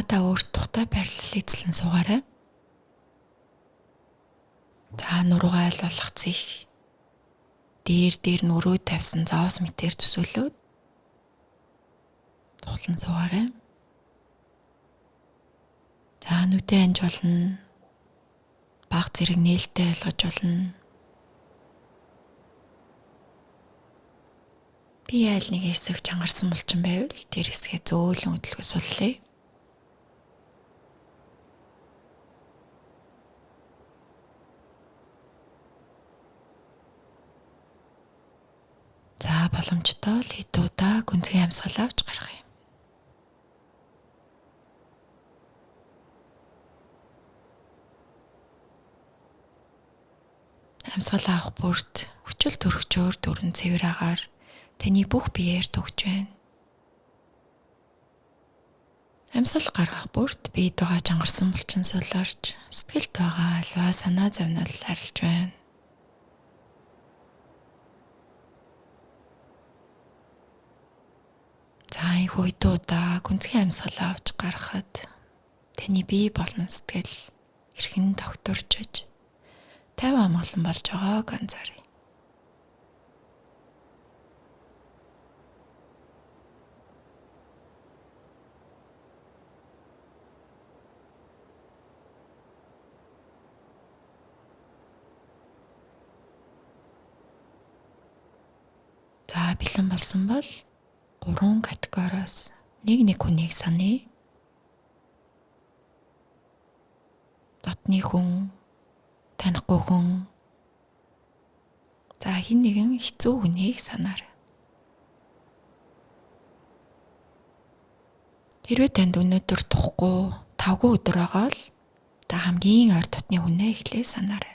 За та өөрт тухтай байрлал эзлэн суугаарай. За нуруугаа аль болох зэх. Дээр дээр нүрөө тавьсан зоос мэтэр төсөөлөөд тухлан суугаарай. За нүдээ анж болно. Баг зэрэг нээлттэй ойлгож болно. Би айл нэг хэсэг чангарсан булчин байвал тэр хэсгээ зөөлөн хөдөлгөө суллаа. За боломжтой л хэд удаа гүнзгий амьсгал авч гарах юм. Амьсгал авах бүрт хүчил төрөгчөөр дөрөн цэвэр агаар таны бүх биеэр төгж байна. Амьсгал гаргах бүрт биед байгаа чангарсан булчин суларч сэтгэлд байгаа альва санаа зовнил арилж байна. За энэ үед удаа гүнзгий амьсгал авч гаргахад таны бие болон сэтгэл хэрхэн тогтворчож тайван амгалан болж байгааг анзааръя. За бэлэн болсон бол 3 категориос нэг нэг хүнийг саная. Дотны хүн, танихгүй хүн. За хин нэгэн хэцүү хүнийг санаарай. Хэрвээ танд өнөөдөр тухгүй тавгүй өдөр байгаа л та хамгийн ойр дотны хүнээ эхлээ санаарай.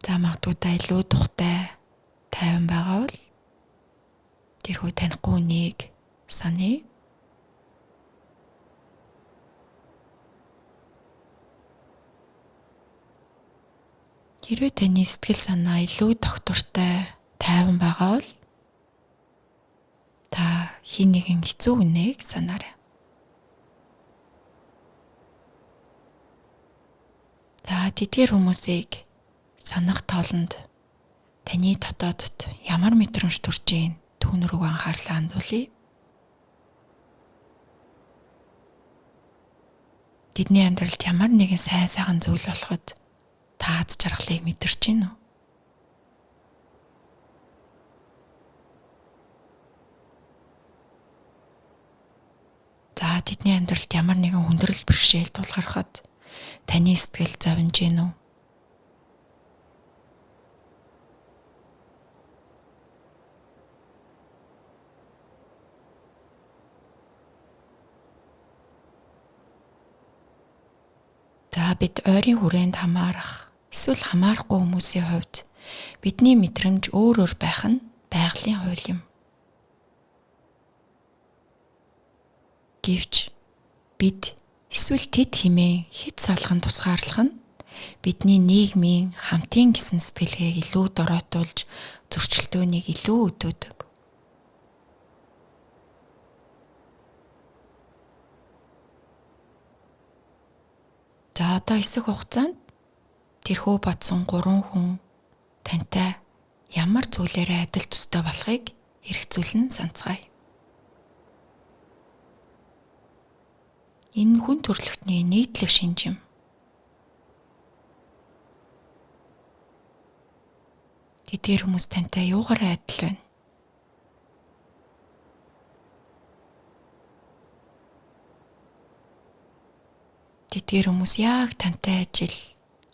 За магадгүй та илүү тухтай тайван байгаа бол тэрхүү танихгүй хүнийг саная. Хэрвээ таны сэтгэл санаа илүү тогтвортой тайван байгаа бол та хин нэгэн хэцүү хүнийг санаарай. За тэдгээр хүмүүсийг санах тоолонд таны дотоодд ямар мэдрэмж төрж ийн түүн рүү анхаарлаа хандуулъя. Тэдний амьдралд ямар нэгэн сайн сайхан зүйл болоход та аз жаргалыг мэдэрч гин үү? За тэдний амьдралд ямар нэгэн хүндрэл бэрхшээл тулгархад таны сэтгэл зовж гин үү? За бид ойрын хүрээнд хамаарах эсвэл хамаарахгүй хүмүүсийн хувьд бидний мэдрэмж өөр өөр байх нь байгалийн хууль юм. Гэвч бид эсвэл тэд хэмээн хэд салган тусгаарлах нь бидний нийгмийн хамтын гэсэн сэтгэлгээг илүү дороотуулж зөрчилдөөнийг илүү өдөөдөг. За одоо хэсэг хугацаанд тэрхүү бодсон 3 хүн тантай ямар зүйлээрээ адил төстэй болохыг хэрэгцүүлэн санацгаая. Энэ хүн төрөлхтний нийтлэг шинж юм. Тэдгээр хүмүүс тантай юугаараа адил байна? Тэдгээр хүмүүс яг тантай ажил,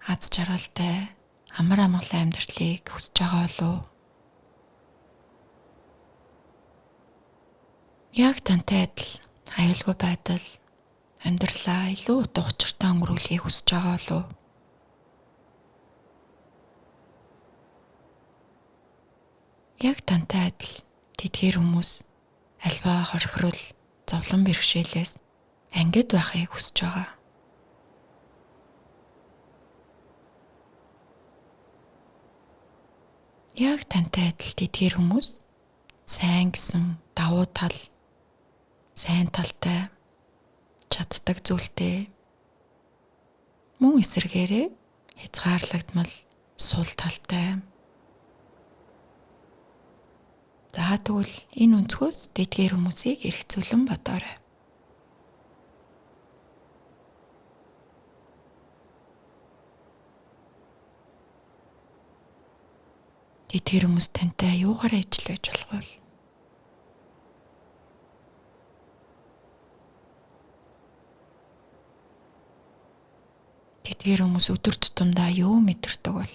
аз жаргалтай, амар амгалан амьдралыг хүсэж байгаа болов уу? Яг тантай адил аюулгүй байдал, амьдралаа илүү утга учиртай өнгөрүүлэхийг хүсэж байгаа болов уу? Яг тантай адил тэдгээр хүмүүс альва хорхирол, зовлон бэрхшээлээс ангид байхыг хүсэж байгаа. Яг тантай адил тэдгээр хүмүүс сайн гэсэн давуу тал, Сайн талтай, чаддаг зүйлтэй. Мөн эсрэгээрээ хязгаарлагдмал сул талтай. За тэгвэл энэ өнцгөөс тэдгээр хүмүүсийг эргцүүлэн бодоорой. Тэдгээр хүмүүс тантай юугаар ижил байж болох вэ? Тэдгээр хүмүүс өдөр тутамдаа юу мэдэрдэг бол?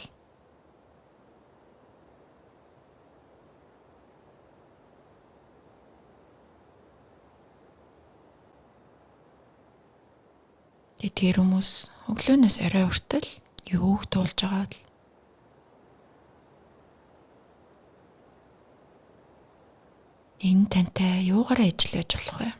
Тэдгээр хүмүүс өглөөнөөс орой хүртэл юуг туулж байгаа вэ? Энэ тантай юугаараа ижил байж болох вэ?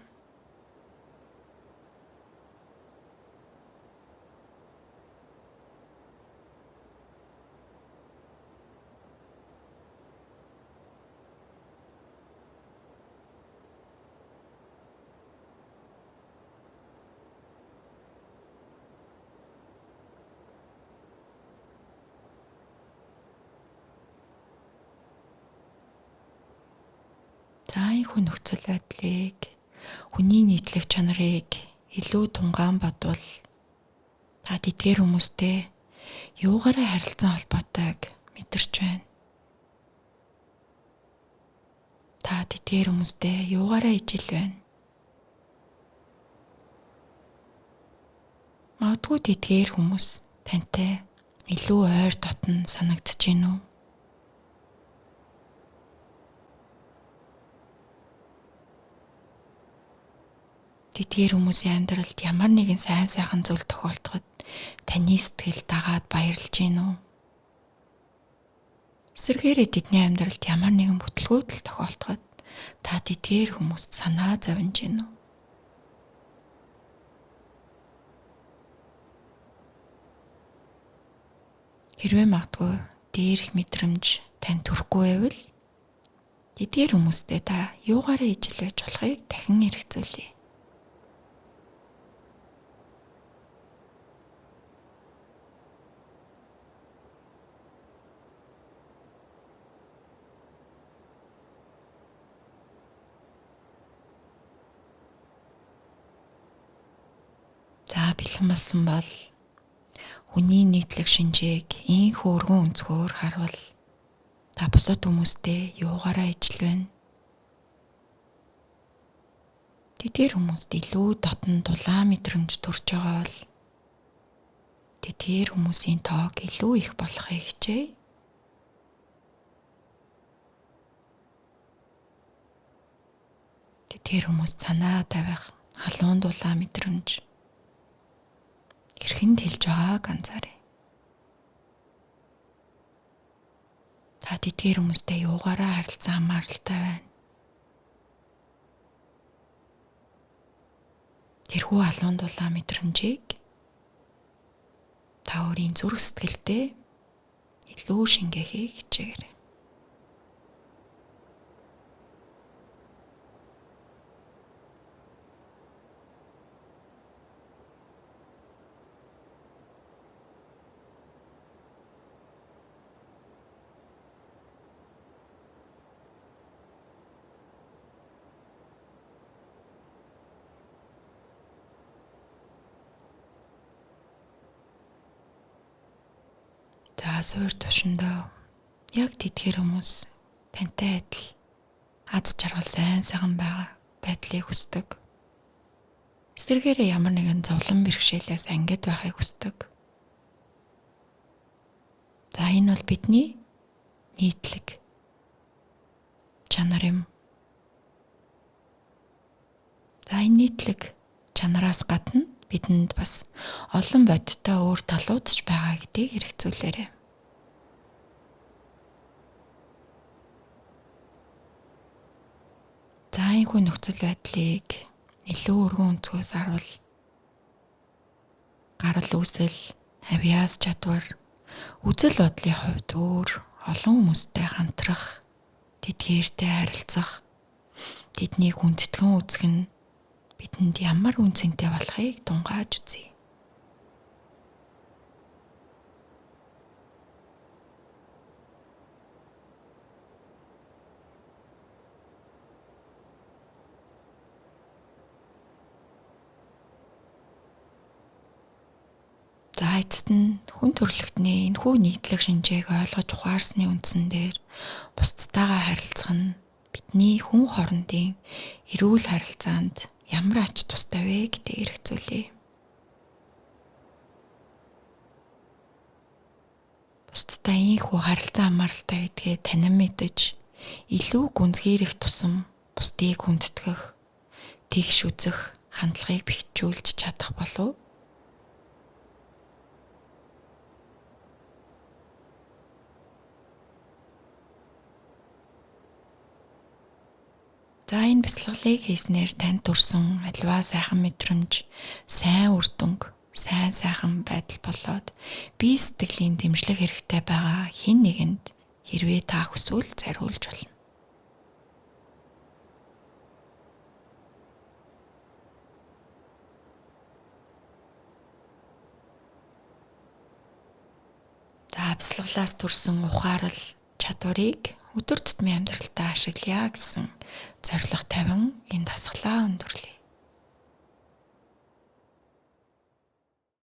За энэ нөхцөл байдлыг, хүний нийтлэх чанарыг илүү тунгаан бодвол та тэдгээр хүмүүстэй юугаараа харилцан холбоотойг мэдэрч байна. Та тэдгээр хүмүүстэй юугаараа ижил байна. Магадгүй тэдгээр хүмүүс тантай илүү ойр дотн санагдаж байна уу? Тэдгээр хүмүүсийн амьдралд ямар нэгэн сайн сайхан зүйл тохиолдоход таны сэтгэл дагаад баярлж гин үү? Эсвэргээрээ тэдний амьдралд ямар нэгэн бүтлгүүтэл тохиолдоход та тэдгээр хүмүүст санаа зовж гин үү? Хэрвээ магадгүй дээрх мэдрэмж тань төрөхгүй байвал тэдгээр хүмүүстэй та юугаараа ижил байж болохыг дахин эргцүүлье. За бэлэн болсон бол хүний нийтлэг шинжийг инх өргөн өнцгөөр харвал та бусад хүмүүстэй юугаараа ижил байна? Тэдгээр хүмүүст илүү дотн дулаан мэдрэмж төрж байгаа бол тэдгээр хүмүүсийн тоог илүү их болохыг хичээе. Тэдгээр хүмүүс санаа тавих халуун дулаан мэдрэмж хэрхэн тэлж байгааг анзаарай. Та тэдгээр хүмүүстэй юугаараа харилцан хамааралтай байна? Тэрхүү халуун дулаан мэдрэмжийг та өөрийн зүрх сэтгэлдээ илүү шингээхийг хичээгээрэй. За суур төвшөндөө яг тэдгээр хүмүүс тантай адил аз жаргал сайн сайхан байгаа байдлыг хүсдэг. Эсвэргээрээ ямар нэгэн зовлон бэрхшээлээс ангид байхыг хүсдэг. За энэ бол бидний нийтлэг чанар юм. За энэ нийтлэг чанараас гадна бидэнд бас олон бодиттой өөр талууд ч байгаа гэдгийг хэрэгцүүлээрэй. За энэхүү нөхцөл байдлыг илүү өргөн өнцгөөс харвал гарал үүсэл, авиас чадвар, үзэл бодлын хувьд өөр олон хүмүүстэй хамтрах, тэдгээртэй харилцах, тэднийг хүндэтгэн үзэх нь бидэнд ямар үн цэнтэй болохыг тунгааж үзье. За эцэст нь хүн төрөлхтний энэхүү нийтлэг шинжээг ойлгож ухаарсны үндсэн дээр бусдтайгаа харилцах нь бидний хүн хоорондын эрүүл харилцаанд ямар ач тустай вэ гэдгийг хэрэгцүүлье. Бусдтай ийхүү харилцаа хамааралтай гэдгээ танин мэдэж илүү гүнзгийрэх тусам бусдыг хүндэтгэх, тэгш үзэх хандлагыг бэхжүүлж чадах болов. За энэ бясалгалыг хийснээр танд төрсэн альва сайхан мэдрэмж, сайн үр дүнг, сайн сайхан байдал болоод бие сэтгэлийн дэмжлэг хэрэгтэй байгаа хэн нэгэнд хэрвээ та хүсвэл зориулж болно. За бясалгалаас төрсэн ухаарал чадварыг өдөр тутмын амьдралдаа ашиглая гэсэн зорилго тавин энэ дасгалаа өндөрлөе.